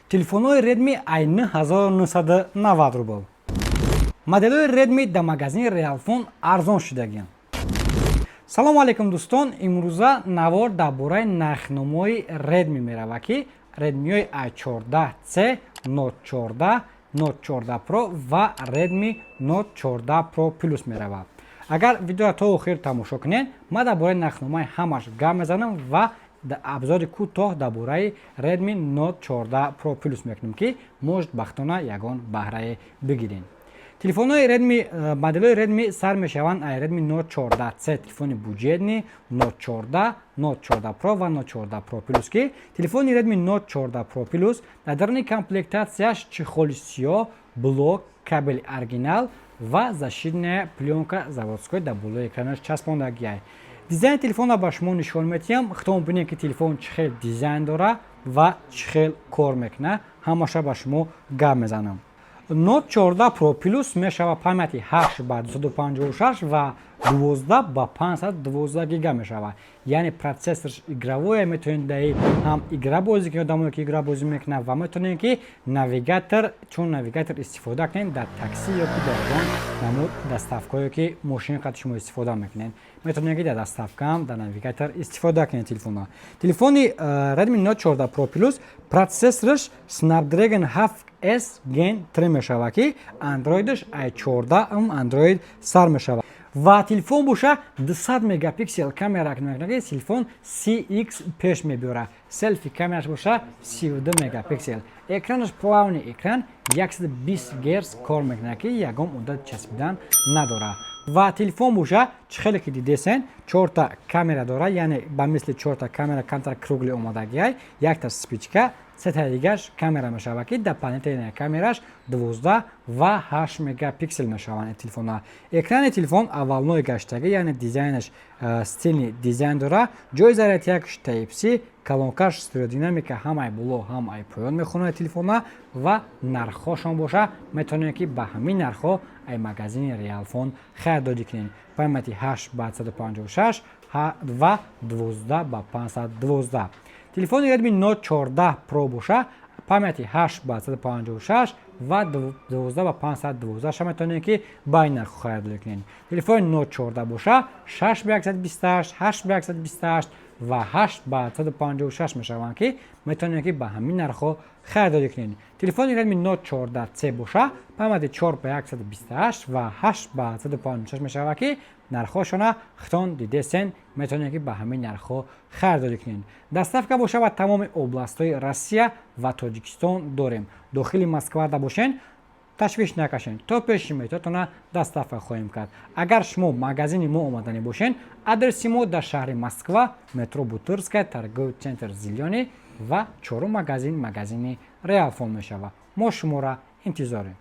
Телефонҳои Redmi ай 9990 рубл. Моделҳои Redmi дар магазини Realfon арзон шудагианд. Салому алейкум, дӯстон! Имрӯза навор дар бораи нархномаҳои Redmi меравад, ки Redmiҳои A14C, Note 14, Note 14 Pro ва Redmi Note 14 Pro Plus меравад. Агар видеоро то охир тамошо кунед, ман дар бораи нархномаи ҳамаш гап мезанам ва обзори кӯтоҳ дар бораи Redmi Note 14 Pro Plus мекунем, ки может, бахтона ягон баҳрае бигирем. Телефонҳои Redmi, моделҳои Redmi сар мешаванд ай Redmi Note 14C, телефони бюджетный, Note 14, Note 14 Pro ва Note 14 Pro Plus, ки телефони Redmi Note 14 Pro Plus дар даруни комплектатсияш чехоли сиёҳ, блок, кабели оригинал ва защитная плёнка заводской дар болои экранаш часпондагиай. Дизайни телефонро ба шумо нишон медиҳам, худтон бинед, ки телефон чӣ хел дизайн дора ва чӣ хел кор мекунад. Ҳамаша ба шумо гап мезанам. Note 14 Pro Plus мешава памяти 8 ба 256 ва 12 ба 512 гига мешава, яъне процессорш игровое, метавонед даи ҳам игра бозӣ кунед, одамое ки игра бозӣ мекунад, ва метавонед, ки навигатор, чун навигатор истифода кунед дар такси ё ки дар ягон намуд доставкаое ки мошини қад шумо истифода мекунед, метавонед, ки дар доставкаам дар навигатор истифода кунед телефонро. Телефони Redmi Note 14 Pro Plus процессорш Snapdragon 7S Gen 3 мешавад, ки андроидаш ай 14 Android сар мешавад ва телефон боша 200 мегапиксел камера мекунад. Телефон CX пеш мебиёрад, селфи камераш боша 32 мегапиксел, экранаш плавный экран, 120 герц кор мекунад, ки ягон муддат часпидан надорад. Ва телефон боша, чӣ хеле ки дидесен, чорта камера дорад, яъне ба мисли чорта камера камтар круглый омодагиай, якта вспышка, сетаи дигаш камера мешавад, ки дополнительная камераш 12 ва 8 мегапиксел мешаванд телефонҳо. Экрани телефон овальной гаштагӣ, яъне дизайнаш стильный дизайн дорад. Ҷои зарядякаш Type-C, колонкаш стереодинамика, ҳам ай боло, ҳам ай поён мехонад телефонҳо. Ва нархҳошон боша, метавонед, ки ба ҳамин нархҳо ай магазини Realfon харидорӣ кунед: памяти 8 ба 156 ва 12 ба 512. Телефони Redmi Note 14 Pro боша, памяти 8 ба 156 ва 12 ба 512 метавонед, ки ба ин нархҳо харидорӣ кунед. Телефони Note 14 боша, 6 ба 128, 8 ба 128 ва 8 ба 156 мешаванд, ки метавонед, ки ба ҳамин нархҳо харидорӣ кунед. Телефони Redmi Note 14C боша, памяти 4 ба 128 ва 8 ба 156 мешавад, ки нархҳошона худтон дидесен, метавонед, ки ба ҳамин нархҳо харидорӣ кунед. Доставка боша ба тамоми областҳои Россия ва Тоҷикистон дорем. Дохили Москвада бошен, ташвиш накашед, то пеши метотона доставка хоҳем кард. Агар шумо магазини мо омаданӣ бошен, адреси мо дар шаҳри Москва, метро Бутырская, торговый центр «Зелёный» ва чорум магазин, магазини Реалфон мешавад. Мо шуморо интизорем.